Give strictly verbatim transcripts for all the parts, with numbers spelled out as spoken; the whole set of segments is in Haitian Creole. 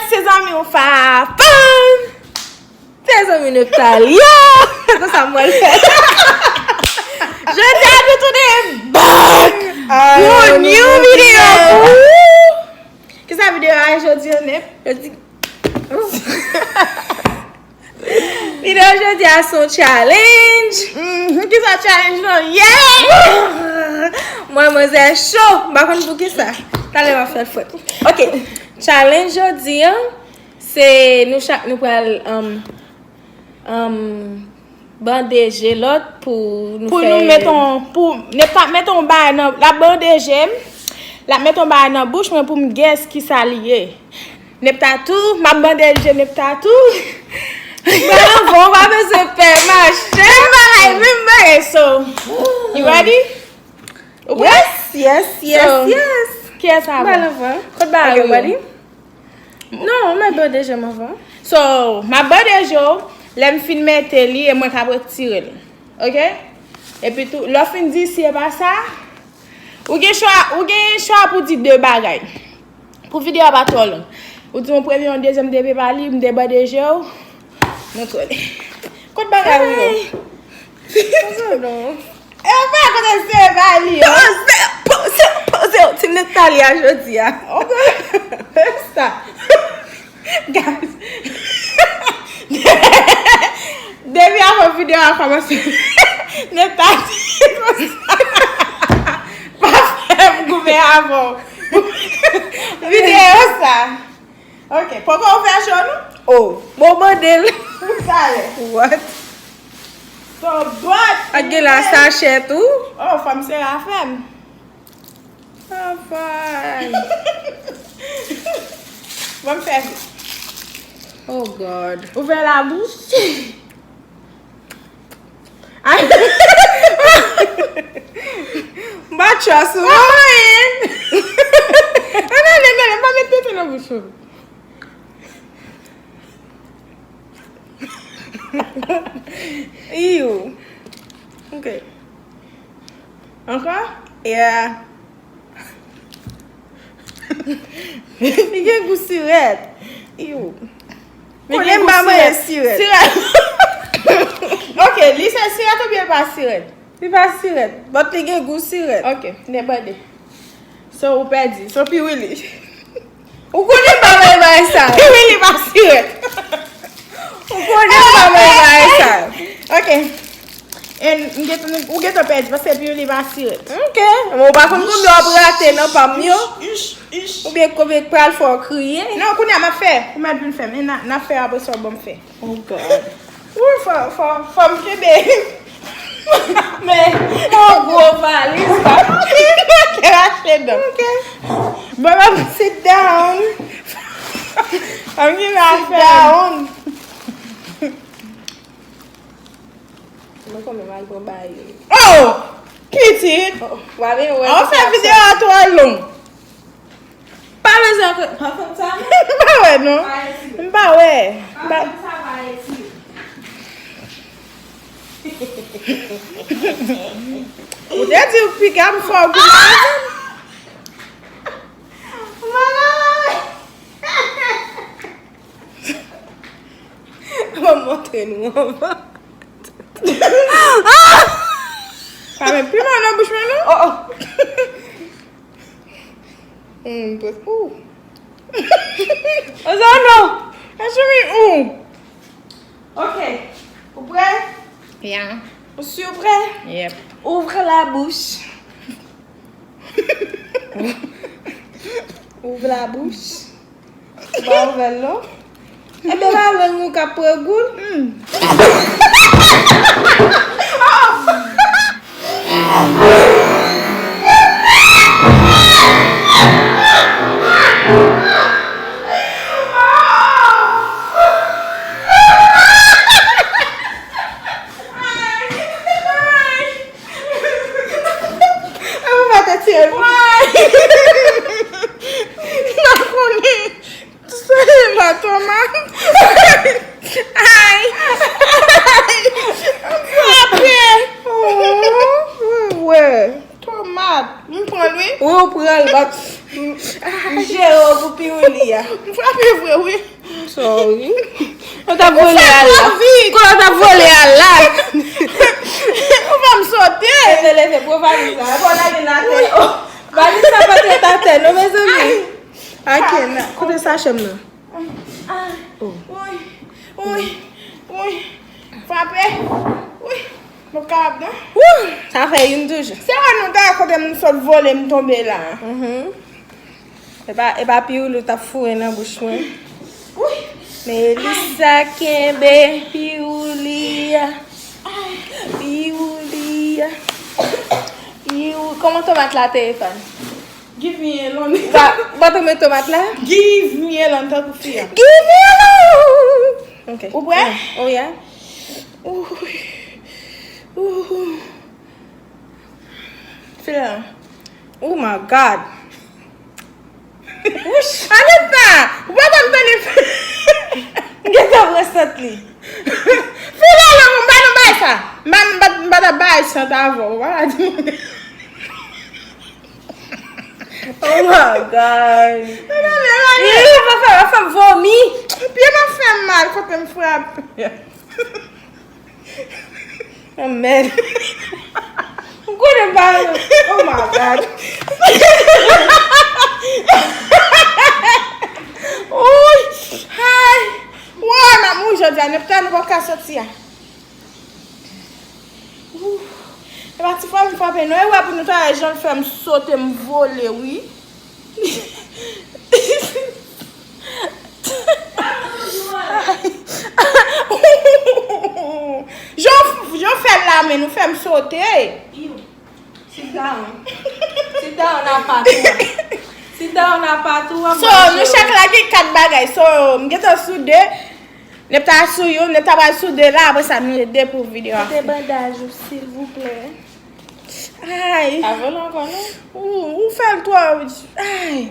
Se zanmi w Fafan. Se zanmi Neptalia. Se konsa m pral fè. Jodi a nou tounen back pou yon new video pou ou. Kisa videyo a jodi an, Nep? Jodi Videyo jodi a se yon challenge. Mhm, kisa challenge lan ye? Mwen, mwen zè cho. M pa konn pou kisa. Talè m ap fè l fwèt. Ok. Challenge jodi an, se nou chak nou pral um, um, bande je lòt pou nou Pou fè nou met on, pou Nepta met on bagay nan, l ap bande je m, l ap met on bagay nan bouch mwen pou m guess kisa li ye. Nepta tou, m ap bande je Nepta tou. Mwen anvan, w pa bezwen pè, mache. Menm bagay, menm bagay, so. You ready? Ou prè? Yes, yes, yes, So, yes. Kiyès sa Mwen anvan? Anvan. Kote bagay Ok, ou yo? Ready? Non, mwen bande je m anvan. So, m ap bande je w, lè m fin mete li, e mwen k ap retire l. Ok? Epi tou, lè w fin di si e pa sa, ou gen chwa, ou gen chwa pou di de bagay. Pou videyo a pa twò long. Ou di yon premye, yon dezyèm, depi pa li, m debande je w. Nou twò. Kot bagay ou yo? Hey. Poze w non. E pa kote se pa li yo. Poze, poze, poze w. Ti Netalia jodi a. Ok. Sa. Guys. Depi avan videyo a kòmanse, Netalia konsa. Pa fè m goumen avan w. Videyo sa. Ok, poko ouvè je w non? Oh, bon modèl. Pou talè. What? So, but, Ak gen la sachè tou. Oh, fanm se afè m. Afay. Bon, m fè vit. Oh God. Ouvè la bouch. Ay. M pa trust ou. Pa anyen. Ann ale, ann ale, m pa met tenten nan bouch ou. Ew. Ok. Ankò? Yeah. Li gen gou sirèt. Ew. Konnen m pa manyen sirèt. Sirèt. Ok, li se sirèt oubyen pa sirèt? Li pa sirèt, but li gen gou sirèt. Ok, debande. So, ou pèdi. So, Piwili. Ou konnen m pa manyen bagay sa. Piwili pa sirèt. Ou konnen m pa manyen bagay sa. Ok. And m gentan, ou gentan pèdi paske Piwili pa sirèt. Ok. Men ou pa konn konbyen w ap rate nan pa m yo. Ish, ish, ish. Oubyen konbyen k pral fè w kriye. Non, kounye a m ap fè. Ou mèt vin fè. Men n a, n a fè apre sa w ban m fè. Oh God. Wi, fò, fò, fò m kenbe. Men, yon gwo valiz, pa kite rache dan. Ok. Bon, m ap sit down. Fò m kenbe afè. Sit down. Mwen konn m al pran bagay yo. Oh! Pitit! Oh, w a vin wè. An fè videyo a twò long. Pa bezwen antre. Pa fè m sa. M pa wè non. Pa etire. M pa wè. Pa fè m sa, pa etire. Ou te di w piga m fò goumen. Mwen montre nou anvan. Pa met piman nan bouch mwen non. Oh, oh. Hmm, pwes-, ou. Ozano. Echemi ou. Ok. Ou prè? Yeah. Ou si ou prè? Yep. Ouvre la bouche. Ouvre la bouche. Ou pa ouvè l non. Enben la lang ou k ap pran goul. Hmm. Ou pa te tire l. Why? M pa konnen. Sèlman Toma. Ay. M jere w pou piwouli a. M frape vre, wi. Sorry. Ou t ap vole a la. Kote ou t ap vole a la? Ou fè m sote. Leve, leve, pran valiz la. Fò w lage l atè. Valiz la pa t ret atè, non, mezanmi. Ok, koute sachè m nan. Woy, woy, woy. Frape. Woy. Mwen kapab non. Woo! Sa fè youn toujou. Se wè nou ta kote m sot vole m tonbe la. E pa, e pa piwouli ou t ap foure nan bouch mwen. Melissa kenbe piwouli a. Piwouli a. Piwouli. Kòman tomat la te ye, Fany? Give me alone. Ba, ba tonbe tomat la. Give me alone tankou fi a. Give me alone. Ok. Ou prè? Oh yeah. Ooh. Ooh. File la. Oh my God. Wouch. Anita, ou pa konn tande. M gentan pran sant li. File la, m pa nan bay sa. M pa, m pa, m pa nan bay sant avè w. Ou pa di mwen. Oh my God. Ih, pa fè, pa fè m vomi. Pye m ap fè m mal kote m frape. Amen. M konnen m pa. Oh my God. Ooh. Hay. Wow, m ap mouri jodi a. Nenpòt lè nou pap ka soti a. Ooh. E pa ti fwa m frape non. E wè pou nou ta wè jan l fè m sote m vole wi. Jan w fè l la men nou fè m sote. Sit down. Sit down apa tou. Sit down apa tou. So nou chak la gen kat bagay. So m gentan sou de. Nèg ta sou youn, nèg ta pral sou de la, apre sa nou rete pou videyo a fini. Mete bandaj ou silvouplè. Ay. Pa vole ankò non. Ou, ou fè l twò. Ay.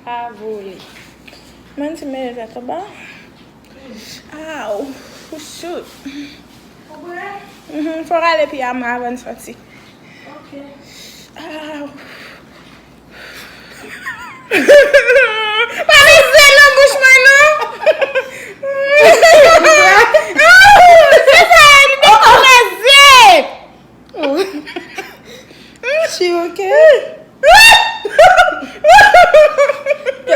Pa vole. Mwen ti mete tèt anba. Aw. Shoot. Ou prè? Mhm, fò w rale pye a mwen avan n soti. Ok. Aw. Pa met zen nan bouch mwen non. Se sa, li te tou met zen. She okay?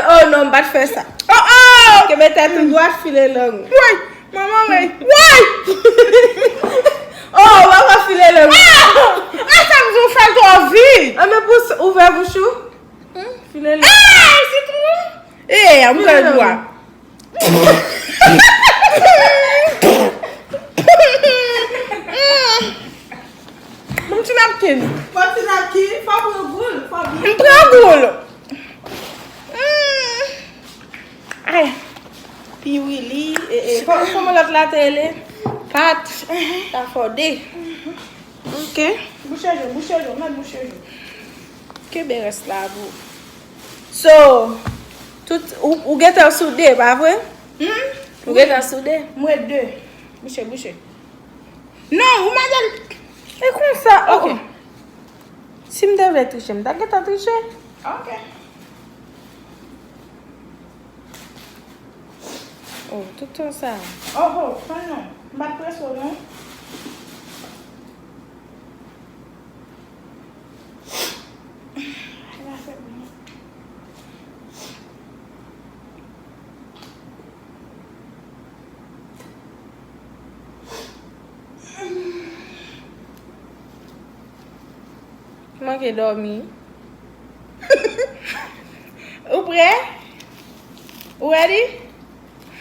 Oh non, m pa t fè sa. Oh oh! Kenbe tèt ou dwat, file lang ou. Woy! Manman woy! Woy! Oh, w ap file lang ou. Ah! Ah, sa m di w fè l twò vit. Anben pous, ouvè bouch ou. File lang ou. Ah, sitwon! Eh, m pran dwa. Ban m ti napkin. Fò ti napkin, fò pran goul, fò byen. M pran goul. Ay. Piwili, e, e, kò-, kòman lòt la te rele? Pat. Tafòde. Ok. Bouche je w, bouche je w, mèt bouche je w. Kenbe rès la pou ou. So, tout, ou, ou gentan sou de, pa vre? Hmm? Ou gentan sou de? Mwen de. Bouche, bouche. Non, ou madal. E konsa, oh, oh. Si m te vle triche, m ta gentan triche. Ok. Oh, tout tan sa. Oh, oh, pa non. M pa t prese w, non. Manke dòmi. Ou prè? Ou ready?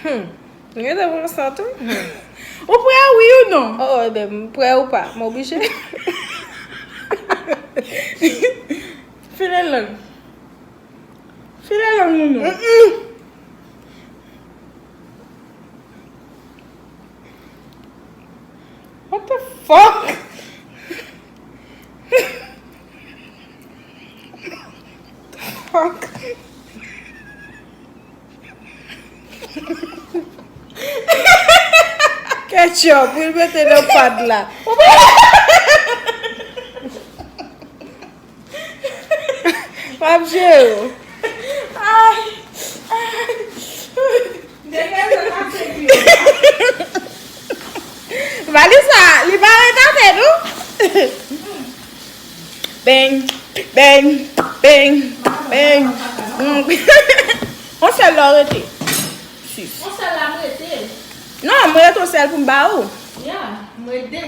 Hmm. Mwen te pran sa tou. Hmm. Ou prè wi ou non? Oh, oh, ebyen, m prè ou pa. M oblije. File lang. File lang ou non? Mm-mm. What the fuck? Fuck. Ketchup, pou l mete nan pad la. Pap jere. Ay, ay. Degaje kase pi. Valiz sa, li pa ret atè, non? Beng, beng, beng, beng. Mm. On sèl lè w rete. Sis. On sèl la m rete. Non, mwen rete on sèl pou m ba ou. Ya, mwen de.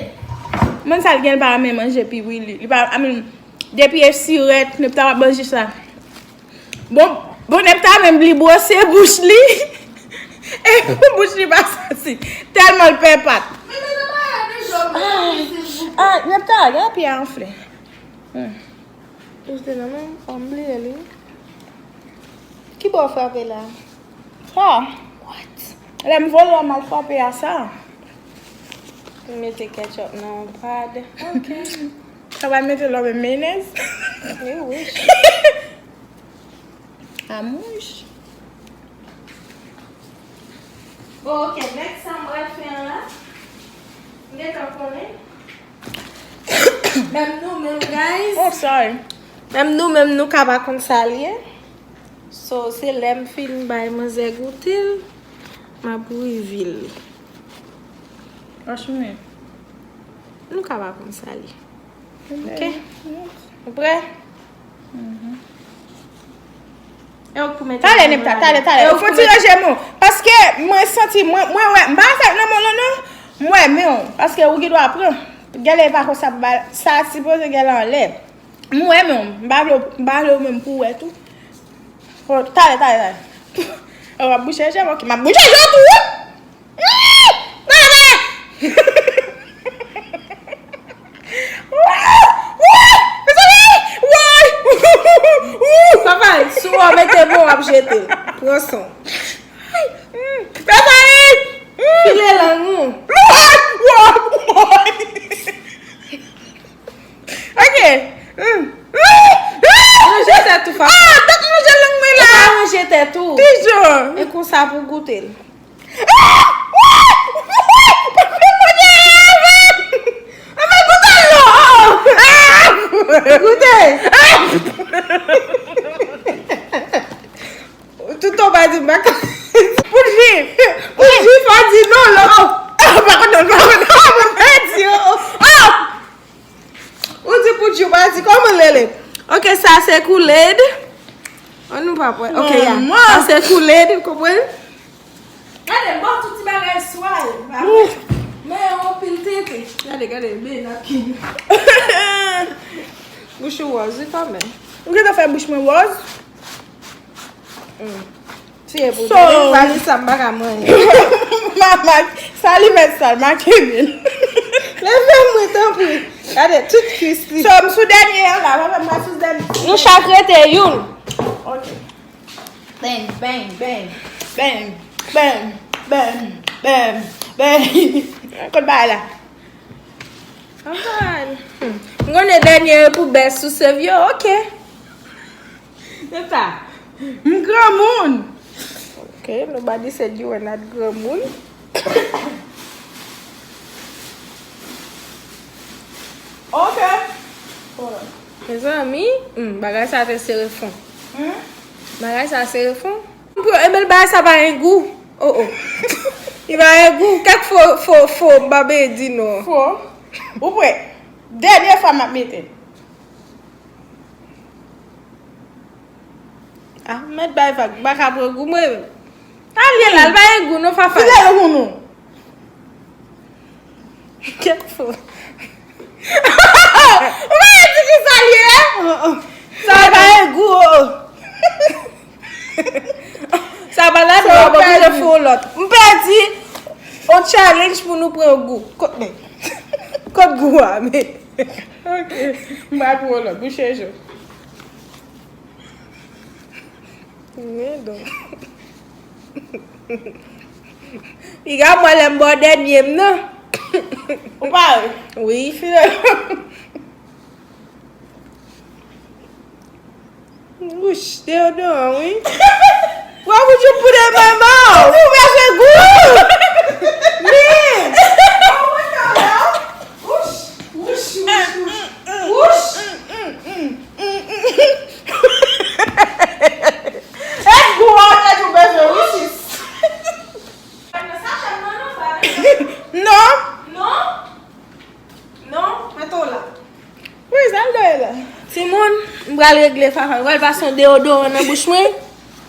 Mwen sa l gen, l pa renmen manje pi wi li. Li pa, I mean, depi e sirèt, nou ta manje sa. Bon, bon, nèg ta menm li bwose bouch li. E bouch li pa santi. Tèlman l pè pat. Ah, nèg ta, gade pye a anfle. Hmm. Ou te nan men, m bliye li. Ki bò w frape la? Sa. What? Lè m vole, m al frape a sa. M mete ketchup nan yon pad. Ok. Sa va mete lò men meyonèz? Wi, wi. Amouj. Bon, ok, next sa m pral fè an la. M gentan konnen. Menm nou menm, guys. Oh, sorry. Menm nou menm, nou ka pa konn sa l ye. So, se lè m fin bay manzè goute l, m ap reveal li. Franchman. Nou ka pa konn sa l ye. Ok? Ou prè? Mhm. E ou k pou mete. Talè, Nepta, talè, talè. Ou fon ti ranje men w. Paske mwen santi, mwen, mwen wè, m pa fèk nan men w lan non. M wè men w. Paske ou gen dwa pran. Gèlè pa konsa, sa sipoze gèlè anlè. M wè men w. M pa vle, m pa vle w menm pou w wè tou. Bon, talè, talè, talè. Ou ap bouche je m, ok. M ap bouche je w tou, wi. Papa, si w mete bon, w ap jete. Pran san. File lang ou. Ok. Ranje tèt ou, Fafa. Ah, tèt ranje lang mwen la. Ou pa ranje tèt ou. Kijan? E konsa pou goute l. Ah! Ah! Goute l non! Ah! Goute! Tout tan w pa di m pa ka. Poul ji! Poul ji, fò di non, non! Ah, pa konn non, pa konn non, mwen pèdi, oh, oh! Ah! Ou di pou Djou pa di kòman l rele. Ok, sa se Kool-Aid. An nou pa pwè. Ok, ya. Sa se Kool-Aid, ou konprann? Gade, bon, tout ti bagay swal. Men yon pil tete. Gade, gade, men nakin. Bouch ou wòz, wi, kanmenm. Ou gentan fè bouch mwen wòz? Mm. Tiye pou tande, valiz sa m pa ka manyen. Mamak, sa li mèt sa, l make men l. Leve mwen, tanpri. Gade, tout kwis li. So, m sou dènye an la, papa, m pa sou dènye. Nou chak rete youn. Ok. Bang, bang, bang. Bang, bang, bang, bang, bang. Kot bagay la? Anfan, m konnen dènye pou bèst sou sèv yo, ok. Se sa. M granmoun. Ok, nobody said you were not granmoun. Ok. Hold on. Mezanmi, hmm, bagay sa te sere fon. Hmm? Bagay sa sere fon. Ebyen, bagay sa pa gen gou. Oh, oh. Li pa gen gou. Kèk fo, fo, fo, m pa bezwen di non. Fo. Ou prè? Dènye fwa m ap mete. Ah, mèt bay vag, m pa ka pran gou mwen menm. Sa l ye la, l pa gen gou non, Fafa. Fidèl ou nou. Kèk fo. Ou pa di ki sa l ye, hein? Sa pa gen gou, oh. Sa pa la, nou ap oblije fè yon lòt. M pèdi yon challenge pou nou pran gou. Kot men? Kot gou a, men? Ok. M pa pran yon lòt. Bouche je w. Men donk. Piga mwen lè m ba w dènye m nan. Ou pare? Wi. Wouch, deodoran, wi. Why would you put it in my mouth? Ou bezwen gou? Men! Oh, what the hell? Wouch, wouch, wouch, wouch. Wouch! Al regle Fafa. Ou pral pase yon deodoran nan bouch mwen.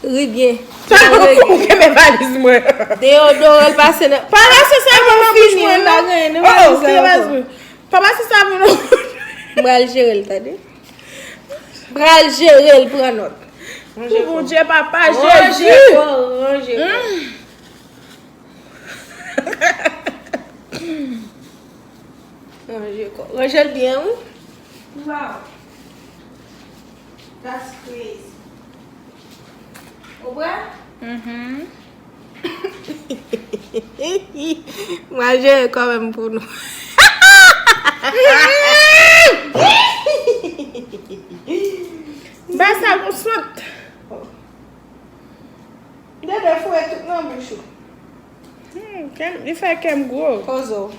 Ri byen. Sa ou kenbe valiz mwen. Deodoran l pase nan. Pa pase sa nan bouch mwen, non. Oh, oh, se valiz mwen. Pa pase sa nan bouch mwen. M pral jere l, tande. M pral jere l, pran nòt. Pou Bondye, papa Jezi. Ranje kò. Ranje l byen, wi. Wow. That's crazy. Ou prè? Mhm. Mwen jere kanmenm pou nou. Ba sa gon sant. Dede foure tout nan bouch ou. Hmm, kè m, li fè kè m gwo. Poze w.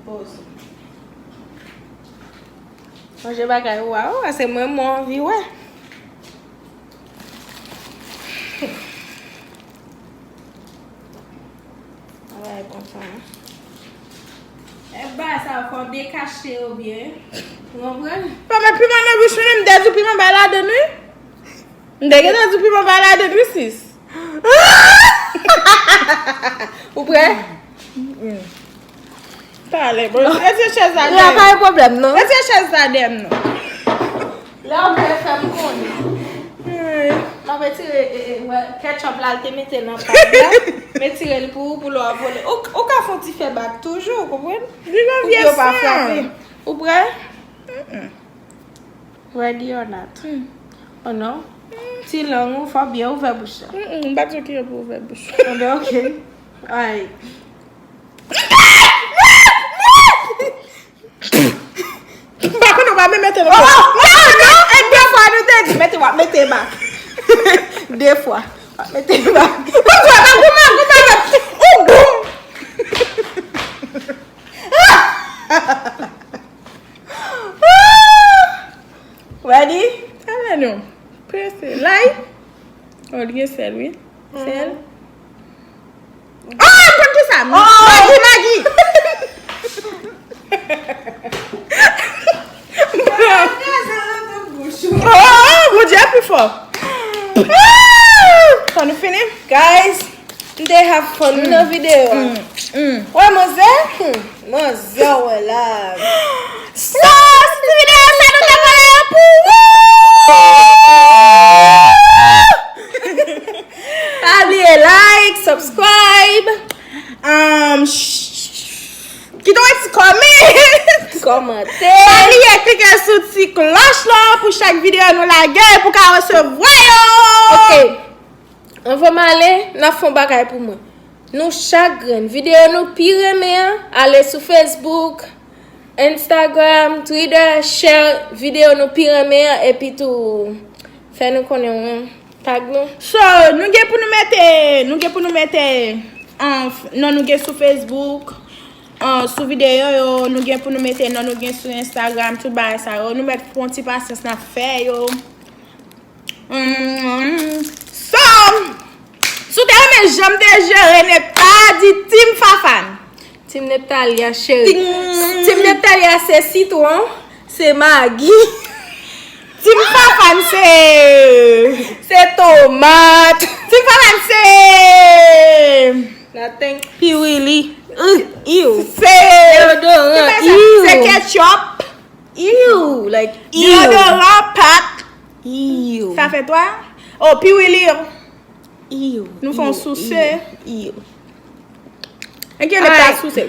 Poze. Manje bagay ou a, ou a, se mwen mwen anvi wè. Bagay konsa. E bagay sa fò dekache yo byen. Ou konprann? Pa met piman nan bouch mwen, m te di w piman bay ladann wi. M te gentan di w piman bay ladann wi sis. Ou prè? Talè, bon. Retire chèz la dèyè m. Pa gen pwoblèm non. Retire chèz la dèyè m non. Lè w vle fè m konnen. M ap retire ketchup la, l te mete nan pat la. M retire l pou ou, pou lè w ap vole. Ou, ou ka fè yon ti fè bak toujou, ou konprann? Li nan vye san. Ou prè? Ready or not? Oh non? Ti lang ou, fò w byen ouvè bouch la. M pa t okipe pou ouvè bouch. Anben, ok. Alright. M pa konnen, w pa menm mete nan bouch. Oh, non, non, e de fwa nou te di, mete, w ap mete bak. De fwa. W ap mete bak. Ou goumen, goumen, goumen. Ou boum. Ready? Talè non. Prese. Lay? Oh, li gen sèl, wi. Sèl. Oh, m konn ki sa. Magi, Magi. Oh, Bondye pi fò. Sa nou fini? Guys, m te have fun wi nan videyo a. Wè manzè? Hmm, manzè wè la. So, se ti videyo sa nou te pale yo pou ou. Pa bliye like, subscribe. Um, sh- Kite yon ti kòmant. Kòmante. Pa bliye klike sou ti klòch lan pou chak videyo nou lage pou ka resevwa yo. Ok. Anvan m ale, n ap fè yon bagay pou mwen. Nou chak grenn videyo nou pi renmen an, ale sou Facebook, Instagram, Twitter, share videyo nou pi renmen an, epi tou fè nou konnen wi. Tag nou. So, nou gen pou nou mete, nou gen pou nou mete, um, non nou gen sou Facebook, um, sou videyo yo, nou gen pou nou mete non nou gen sou Instagram, tout bagay sa yo. Nou mèt pran ti pasyans n ap fè yo. Mm, so, si w te renmen jan m te jere Nepta, di Team Fafane. Team Neptalia cheri. Team Neptalia se sitwon, se Magi. Team Fafane se, se tomat. Team Fafane se nothing. Piwili. Iw. Se deodoran. Iw. Se ketchup. Iw. Like, iw. Deodoran, pat. Iw. Sa fè twa. Oh, piwili. Iw. Nou fè yon souse. Iw. Enke Nepta souse.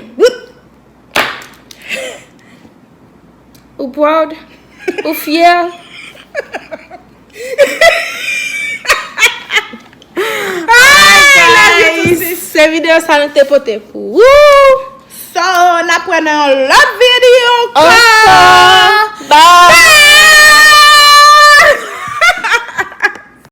Ou proud? Ou fyè? Ay, guys, se videyo sa nou te pote pou ou. So, n ap wè nan yon lòt videyo ankò. Bye.